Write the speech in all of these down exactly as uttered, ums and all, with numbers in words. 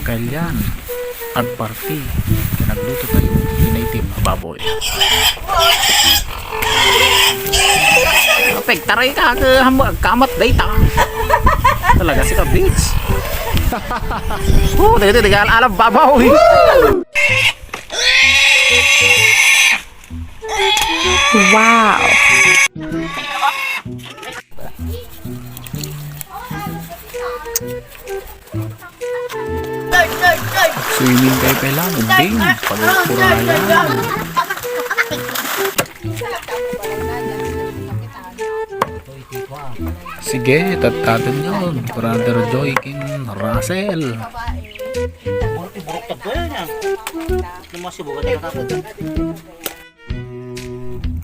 Kailian, agparti ken agluto tayo ti naitib a baboy. Pagtaray ka, agkamat dayta. Talaga si Kabits. Oh, dito, dito, alam babaw. Wow. Swimming kayo kailangan, ding pagpurayan. Sige, tattaten yon, Brother Joy ken Russell.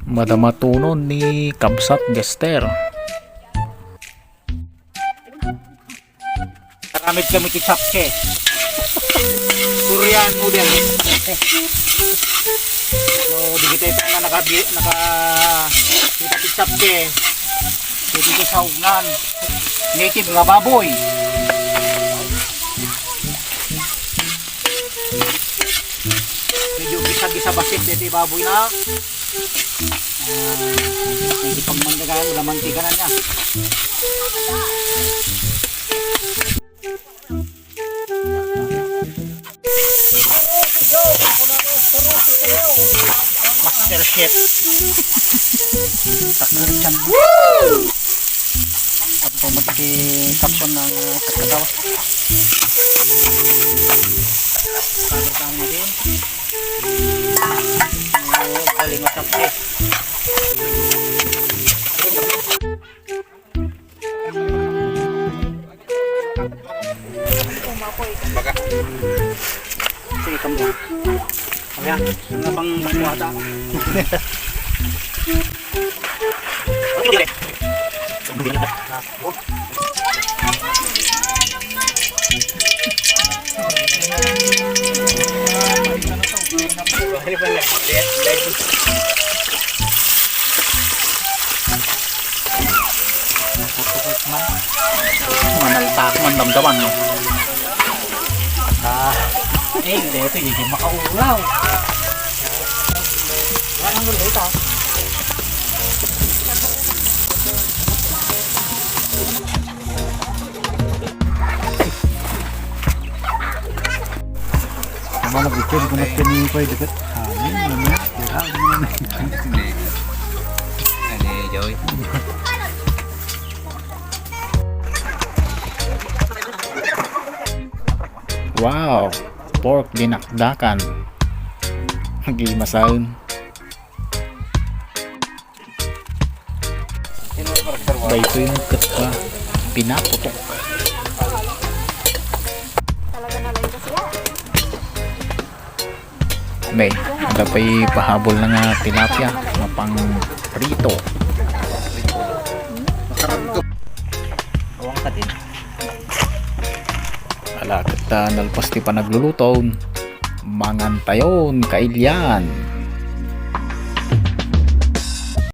Madamatunon ni Kabsat Jester. Aramid kami ti chapche. Korean noodle. No, di kita ito nga naka-, naka-, kita ti chapche. Dito sa ugnan. Native nga baboy. Medyo gisa-gisa basit dito baboy na. Ah, hindi pang mantika, wala mantika na niya. Master Chef. Takder Chan. At pumati si Caption ng, uh, pagkagawa. Cover kami din. Oh, galing mo, Captain. Baga. Sige, kambo. Ayan, ano pang buhata? Manalta man damdaman, no? Ah, eh, hindi, ito, hindi makaulaw. Wala nang ulit, ah. Ang mga bityon, kunat ka ni Koy, dikit. Amin, amin, amin. Ano, Joy? Wow! Pork dinakdakan. Nagimasaon. Daytoy met ket pinaputok. Nay, adda pay pahabol na nga tilapia, mapang prito. Awang ka din. Ala, ket ta nalpas ti panagluluto, mangan tayon, kailian.